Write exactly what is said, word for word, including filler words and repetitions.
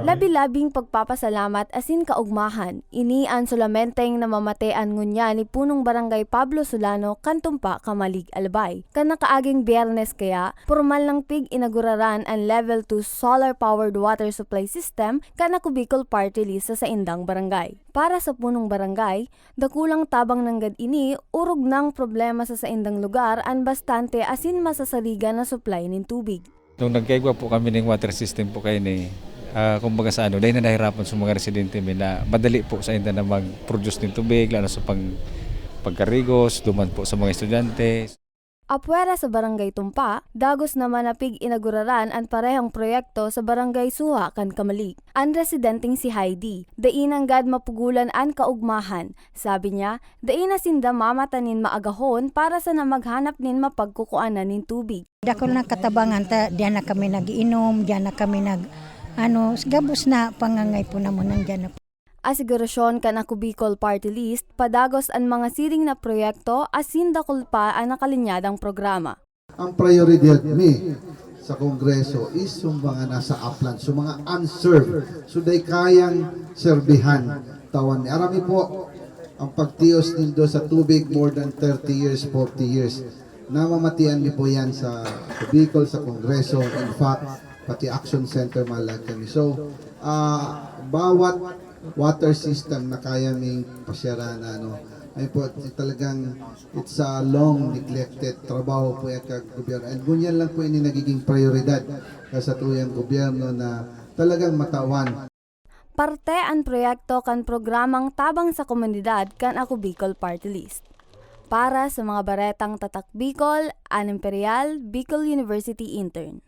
Labi-labing pagpapasalamat asin kaugmahan, ini an solamenteng namamatean ngunyan ni Punong Barangay Pablo Solano kan Tumpa, Camalig, Albay. Kan nakaaging Biyernes kaya, pormal nang pig-inaguraran an Level two solar-powered water supply system kan Ako Bicol Party List sa saindang barangay. Para sa Punong Barangay, dakulang tabang nanggad ini, orog nang problema sa saindang lugar an bastante asin masasarigan na supply nin tubig. Nung nagkaigwa po kami ning water system po kaini, ah, kumbaga sa ano, dai na nahirapan sa mga residente mi na madali po sa inda na mag-produce nin tubig, lalo sa pang-, pagkarigos, duman po sa mga estudyante. Apwera sa Barangay Tumpa, dagos naman na pig-inaguraran an parehong proyekto sa Barangay Suha kan Camalig. An residenteng si Heidi, dai nanggad mapugulan an kaugmahan. Sabi niya, dai na sinda mamata nin maagahon para sana maghanap nin mapagkukuanan nin tubig. Dakul na katabangan ta, diyan na kami nag-iinom, diyan na kami nag-, ano, gabos na pangangay po namon, nandiyan na po. Asigurasyon kan Ako Bicol Party List, padagos an mga siring na proyekto asin dakul pa an nakalinyadang programa. Ang prioridad mi sa Kongreso is yung mga nasa upland, so mga unserved, so dai kayang serbihan. Tawan mi, aram mi po, ang pagtios nindo sa tubig more than thirty years, forty years. Namamatian mi po yan sa Bicol, sa Kongreso. In fact, pati Action Center, malag kami. So, ah, bawat water system na kaya ming pasyaranan, no? Ay po, talagang it's a long neglected trabaho po yan kag gobyerno. And ngunyan lang po ini nagiging prioridad sa satuyang gobyerno na talagang matawan. Parte an proyekto kan programang Tabang sa Komunidad kan Ako Bicol Party List. Para sa mga baretang Tatak Bicol, Ann Imperial, Bicol University Intern.